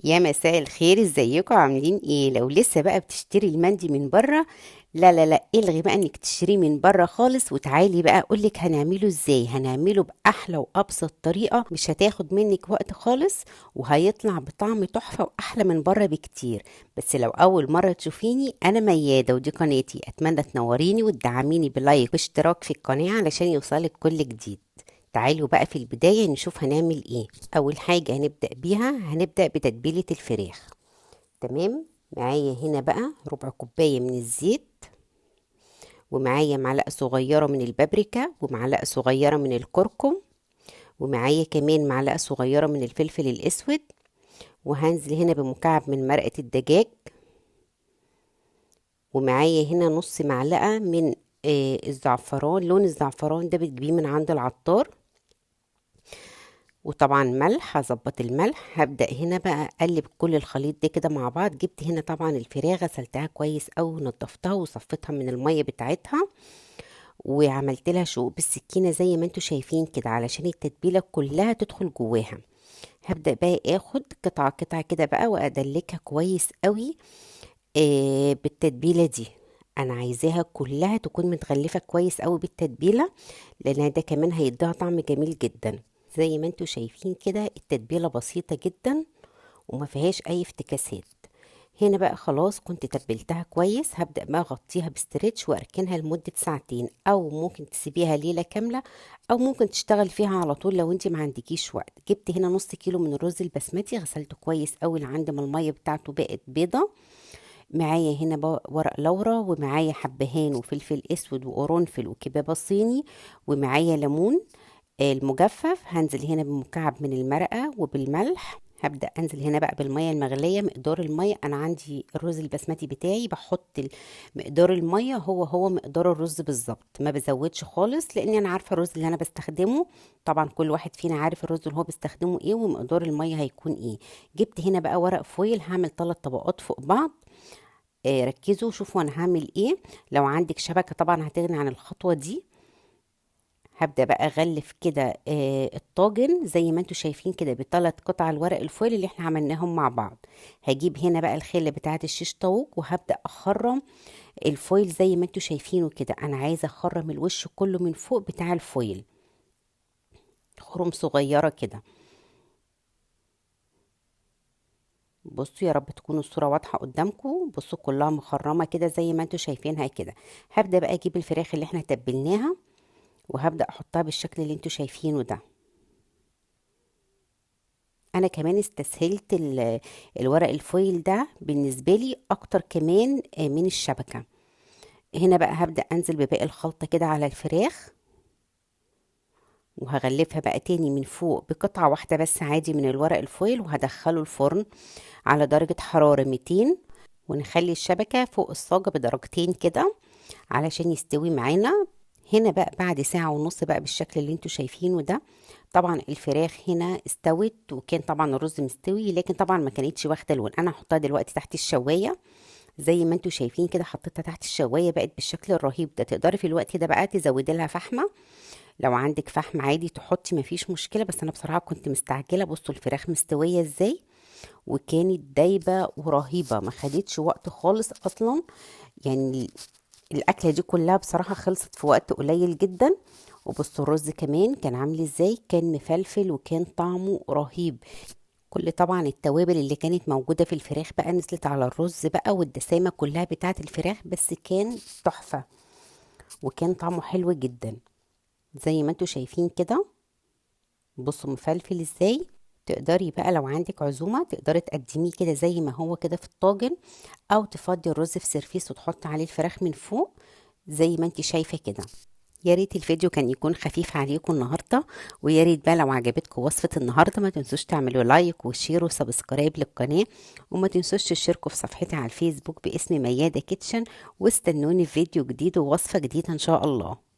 يا مساء الخير، ازيكم؟ عاملين ايه؟ لو لسه بقى بتشتري المندي من بره، لا لا لا، الغي بقى انك تشتريه من بره خالص، وتعالي بقى اقولك هنعمله ازاي. هنعمله باحلى وابسط طريقه، مش هتاخد منك وقت خالص، وهيطلع بطعم تحفة واحلى من بره بكتير. بس لو اول مرة تشوفيني، انا مياده ودي قناتي، اتمنى تنوريني وتدعميني ب like واشتراك في القناة علشان يوصلك كل جديد. تعالوا بقى في البداية نشوف هنعمل ايه. اول حاجة هنبدأ بيها، هنبدأ بتتبيلة الفراخ. تمام، معايا هنا بقى ربع كوباية من الزيت، ومعايا معلقة صغيرة من البابريكا، ومعلقة صغيرة من الكركم، ومعايا كمان معلقة صغيرة من الفلفل الاسود، وهنزل هنا بمكعب من مرقة الدجاج، ومعايا هنا نص معلقة من الزعفران. لون الزعفران ده بتجيبيه من عند العطار، وطبعا ملح، هظبط الملح. هبدأ هنا بقى اقلب كل الخليط ده كده مع بعض. جبت هنا طبعا الفراخ، غسلتها كويس قوي ونضفتها وصفيتها من المية بتاعتها، وعملت لها شقوق بالسكينة زي ما انتوا شايفين كده علشان التتبيلة كلها تدخل جواها. هبدأ بقى اخد قطعة قطعة كده بقى وادلكها كويس قوي، بالتتبيلة دي. انا عايزاها كلها تكون متغلفة كويس قوي بالتتبيلة، لان ده كمان هيديها طعم جميل جدا. زي ما انتوا شايفين كده التتبيلة بسيطة جدا وما فيهاش اي افتكاسات. هنا بقى خلاص كنت تبلتها كويس. هبدأ بقى اغطيها باسترتش واركنها لمدة ساعتين، او ممكن تسيبيها ليلة كاملة، او ممكن تشتغل فيها على طول لو انت ما عندكيش وقت. جبت هنا نص كيلو من الرز البسمتي، غسلته كويس قوي لعند ما المية بتاعته بقت بيضة. معايا هنا بقى ورق لورا، ومعايا حبهان وفلفل اسود وقرنفل وكبابة صيني، ومعايا ليمون المجفف. هنزل هنا بمكعب من المرقة وبالملح. هبدأ أنزل هنا بقى بالمية المغلية. مقدار المية، أنا عندي الرز البسمتي بتاعي بحط مقدار المية هو هو مقدار الرز بالظبط، ما بزودش خالص، لأن أنا عارفة الرز اللي أنا بستخدمه. طبعا كل واحد فينا عارف الرز اللي هو بيستخدمه إيه ومقدار المية هيكون إيه. جبت هنا بقى ورق فويل، هعمل 3 طبقات فوق بعض. ركزوا وشوفوا أنا هعمل إيه. لو عندك شبكة طبعا هتغني عن الخطوة دي. هبدأ بقى أغلف كده، الطاجن زي ما انتوا شايفين كده بثلاث قطع الورق الفويل اللي احنا عملناهم مع بعض. هجيب هنا بقى الخلة بتاعة الشيش طاووق وهبدأ أخرم الفويل زي ما انتوا شايفينه كده. أنا عايزة أخرم الوش كله من فوق بتاع الفويل، خروم صغيرة كده. بصوا يا رب تكون الصورة واضحة قدامكم. بصوا كلها مخرمة كده زي ما انتوا شايفينها كده. هبدأ بقى أجيب الفراخ اللي احنا تبلناها وهبدأ أحطها بالشكل اللي انتوا شايفينه ده. أنا كمان استسهلت الورق الفويل ده بالنسبة لي أكتر كمان من الشبكة. هنا بقى هبدأ أنزل بباقي الخلطة كده على الفراخ، وهغلفها بقى تاني من فوق بقطعة واحدة بس عادي من الورق الفويل، وهدخله الفرن على درجة حرارة 200، ونخلي الشبكة فوق الصاجة بدرجتين كده علشان يستوي معانا. هنا بقى بعد ساعة ونص بقى بالشكل اللي انتوا شايفينه ده. طبعا الفراخ هنا استوت، وكان طبعا الرز مستوي، لكن طبعا ما كانتش واخده لون. انا هحطها دلوقتي تحت الشوايه زي ما انتوا شايفين كده، حطيتها تحت الشوايه بقت بالشكل الرهيب ده. تقدري في الوقت ده بقى تزودي لها فحمه، لو عندك فحم عادي تحطي مفيش مشكلة، بس انا بصراحة كنت مستعجلة. بصوا الفراخ مستوية ازاي، وكانت دايبه ورهيبه، ما خدتش وقت خالص اصلا. الاكلة دي كلها بصراحة خلصت في وقت قليل جدا. وبصوا الرز كمان كان عامل ازاي، كان مفلفل وكان طعمه رهيب. كل طبعا التوابل اللي كانت موجودة في الفراخ بقى نزلت على الرز بقى، والدسامه كلها بتاعه الفراخ، بس كان تحفة وكان طعمه حلو جدا زي ما انتوا شايفين كده. بصوا مفلفل ازاي. تقدري بقى لو عندك عزومة تقدري تقدميه كده زي ما هو كده في الطاجن، او تفضي الرز في سيرفيس وتحطي عليه الفراخ من فوق زي ما انت شايفه كده. يا ريت الفيديو كان يكون خفيف عليكم النهارده، ويا ريت بقى لو عجبتكم وصفه النهارده ما تنسوش تعملوا like و share و subscribe للقناة، وما تنسوش تشتركوا في صفحتي على الفيسبوك باسم مياده كيتشن، واستنوني في فيديو جديد ووصفه جديدة ان شاء الله.